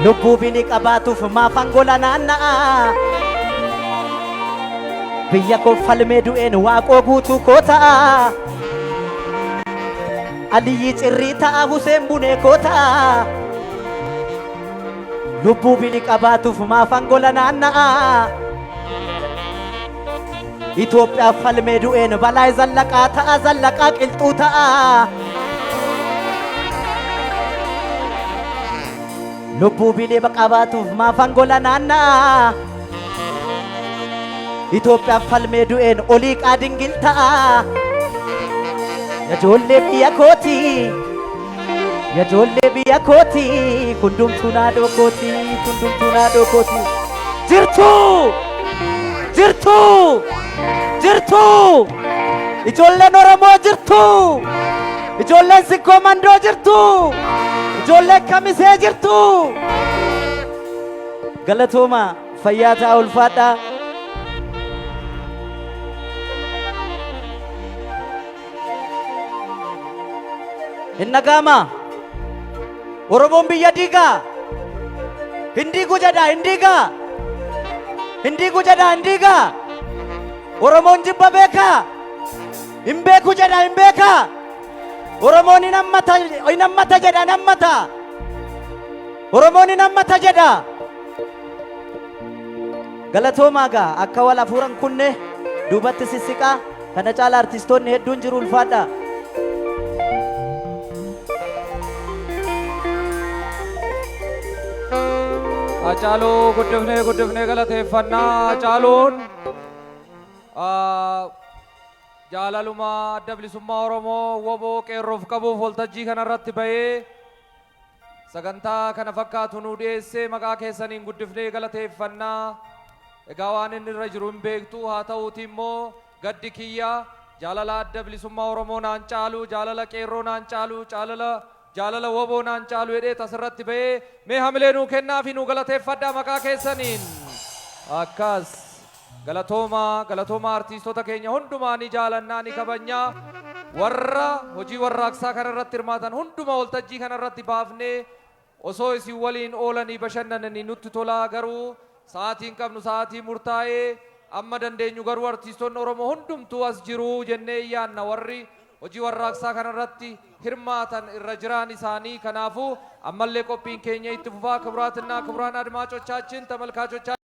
Lubbuu bini qabaatuuf maafan gola naanna'a? Biyya koo falmee du'een waaqoo guutuu koo ta'a. Aliyyii cirrii ta'a Huseen Bunee koo ta'a. Lubbuu bini qabaatuuf maafan gola naanna'a? Itoophiyaaf falmee du'een balaay zallaqaa ta'a zallaqaa qilxuu ta'a. Lubbuu bilee qabaatuuf maafan gola naanna'a. Itoophiyaaf falmee du'een olii qaadingil ta'a. Ijoollee biyya kooti. Ijoollee biyya kooti. Hundumtuu naadhoo kooti. Hundumtuu naadhoo kooti. Jirtu! Jirtu! Jirtu! Ijoolleen Oromoo jirtu! Ijoolleen Sikkoo Mandoo jirtu! Ijoolleen Kamisee jirtu! Galatooma fayyaa ta'a ulfaadhaa. Hin dhaga'amaa? Oromoon biyya diigaa? Hin diigu jedhaa hin diigaa? Hin diigu jedhaa hin diigaa? Oromoon jibba beekaa? Hin beeku jedhaa hin beekaa? Oromoon hin hammata hin hammata jedha hin hammata. Oromoon hin hammata jedha. Galatoomaa gaa akka wal hafuuran kunne duubatti sissiqaa kana caala artistoonni hedduun jiru ulfaadhaa. Hacaaluu guddifnee guddifnee galateeffannaa. Hacaaluun jaalaluma adda bilisummaa Oromoo woboo qeerroof qabuuf waltajjii kanarratti bahee Sagantaa kana fakkaatu nuu dhiyeessee maqaa keessaniin guddifnee galateeffanna. Egaa waan inni irra jiru hin beektu haa ta'uutii immoo gaddi kiyya jaalala Adda Bilisummaa Oromoo naan caalu, jaalala Qeerroo naan caalu, caalala jaalala wbo naan caalu jedheet asirratti bahee mee hamilee nuu kennaafii nuu galateeffadhaa maqaa keessaniin. Akkas. Galatoomaa galatoomaa artiistota keenya hundumaa ni jaalannaa ni kabajnaa warra hojii warraaqsaa kana irratti hirmaatan hundumaa waltajjii kana irratti baafnee osoo isin waliin oolanii bashannananii nutti tolaa garuu sa'aatiin qabnu sa'aatii murtaa'ee amma dandeenyu garuu artiistonni Oromoo hundumtuu as jiru jennee yaanna warri hojii warraaqsaa kana irratti hirmaatan irra jiraan isaanii kanaafuu ammallee qophiin keenya itti fufaa ክቡራትና ክቡራን አድማጮቻችን ተመልካቾቻችን።